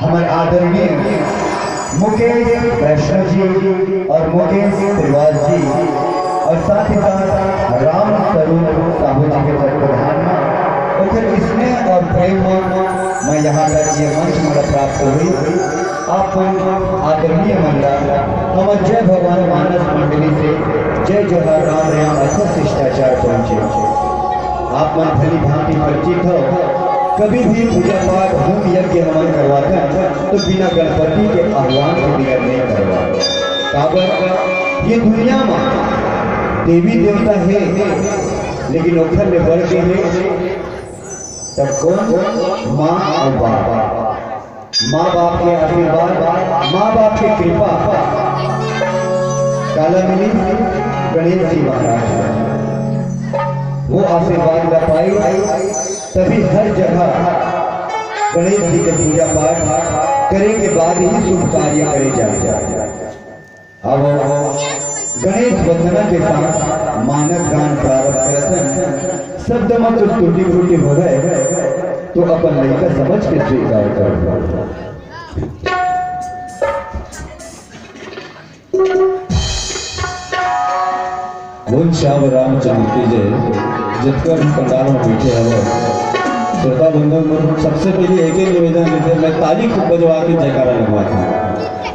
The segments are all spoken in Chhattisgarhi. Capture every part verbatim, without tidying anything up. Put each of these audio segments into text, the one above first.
हमर आदरणीय मुकेश वैष्णव जी और मुकेश श्रीवास जी और साथ ही साथ राम स्वरूप साहू जी के तत्वाधान में ओकर स्नेह और प्रेम में मैं यहाँ तक ये मंच मोला प्राप्त हुई। आप मन आदरणीय मन ला हमर जय भगवान मानस मंडली से जय जोहार, राम राम अथवा शिष्टाचार पहुँचे। आप मन भली भांति परिचित हो, कभी भी पूजा पाठ, होम यज्ञ हवन करवाथन तो बिना गणपति के आह्वान के बिना नहीं करवा। काबर ये दुनिया में देवी देवता हे, लेकिन ओखर ले बढ़ के हे तब कौन? माँ और बाप। माँ बाप के आशीर्वाद, माँ बाप के कृपा। काला मिली? गणेश जी महाराज। वो आशीर्वाद ला पाई, तभी हर जगह गणेश जी के पूजा पाठ करे के बाद ही शुभ कार्य करे जाए। अब गणेश वंदना के साथ मानस गान प्रारंभ करत हन। शब्द म तो टूटी फूटी हो गए, तो अपन लइका समझ के स्वीकार करो। बोल श्याम रामचंद्र की जय। जतका भी पंडाल में बैठे हवो, श्रोता बंधु मन, सबसे पहले एक ही निवेदन रहिथे, मैं ताली खूब बजवा के जयकारा लगवाथंव।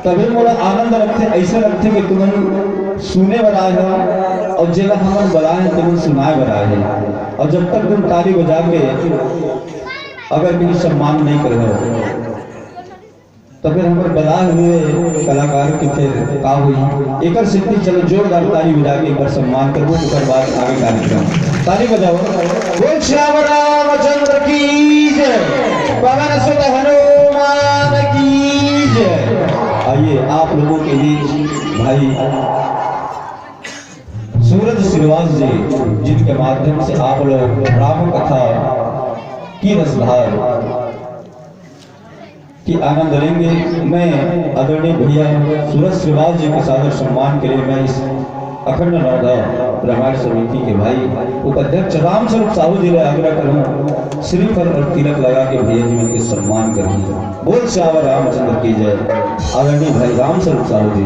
तभे मोला आनंद लगथे, अइसे लगथे कि तुमन सुने बर आए हो और जेला हमन बलाए हैं, तुमन सुनाए बर आए हैं। और जब तक तुम ताली बजा के अगर कोई सम्मान नहीं करे हो, तो फिर हमर बलाए हुए कलाकार के फिर का होई? एकर सेती चलो जोरदार ताली बजा के एक बार सम्मान करबो, ओकर बाद आगे कार्यक्रम। ताली बजाओ। बोल श्याम रामचंद्र की जय, पवन सुत हनुमान की जय। आइए, आप लोगों के बीच भाई सूरज श्रीवास जी, जिनके माध्यम से आप लोग राम कथा की रसधार की आनंद लेंगे। मैं आदरणीय भैया सूरज श्रीवास जी के सादर सम्मान के लिए मैं इस अखंड नवधा रामायण समिति के भाई उपाध्यक्ष राम स्वरूप साहू जी ले आग्रह करूं, श्रीफल और तिलक लगा के भैया जी मन के सम्मान करूं। बोल श्यावर रामचंद्र की जय। आदरणीय भाई राम स्वरूप साहू जी।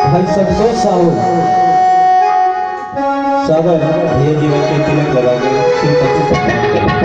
भाई संतोष साहू सादर भैया जी के तिलक लगा के श्री पति सम्मान करें।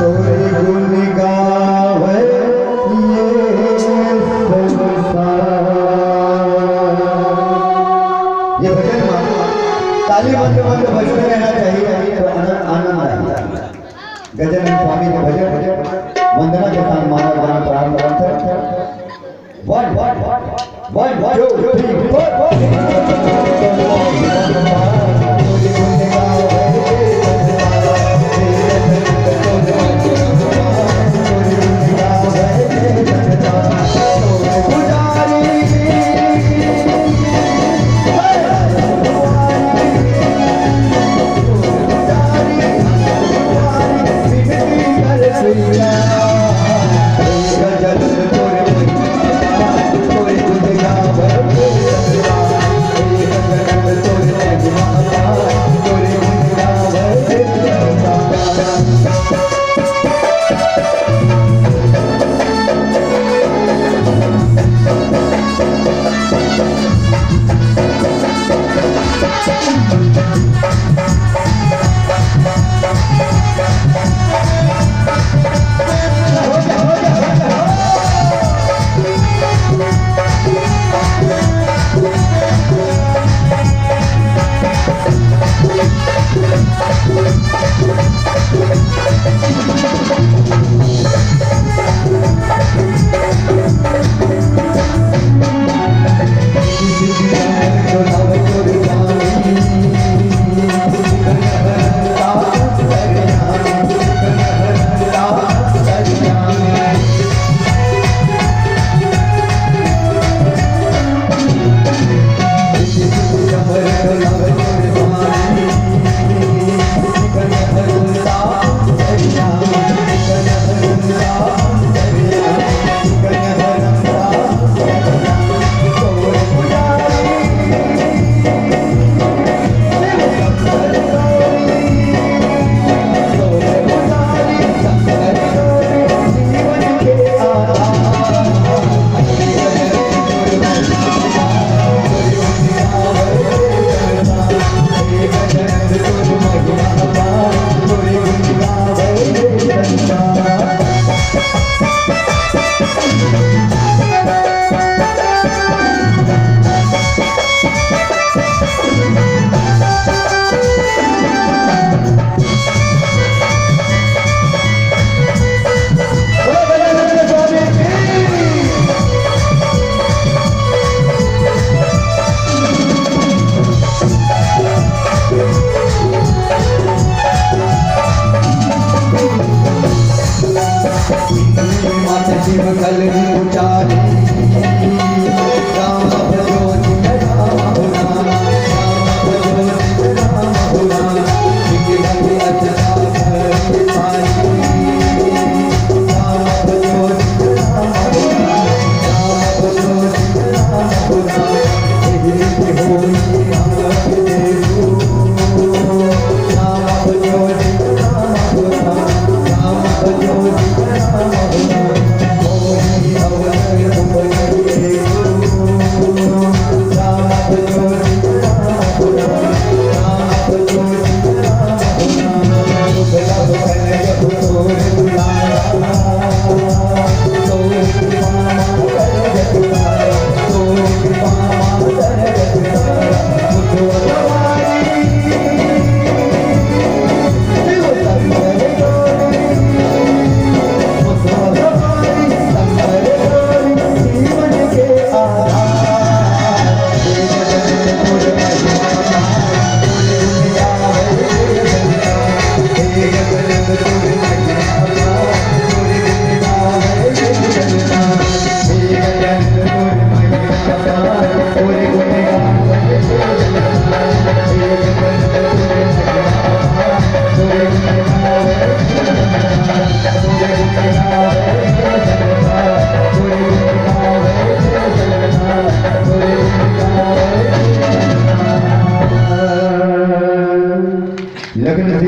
तोरे गुण गावे ये संसार। ये भजन में ताली बंद बंद बजते रहना चाहिए, तो आनंद, आनंद आएगा। गजानन स्वामी के भजन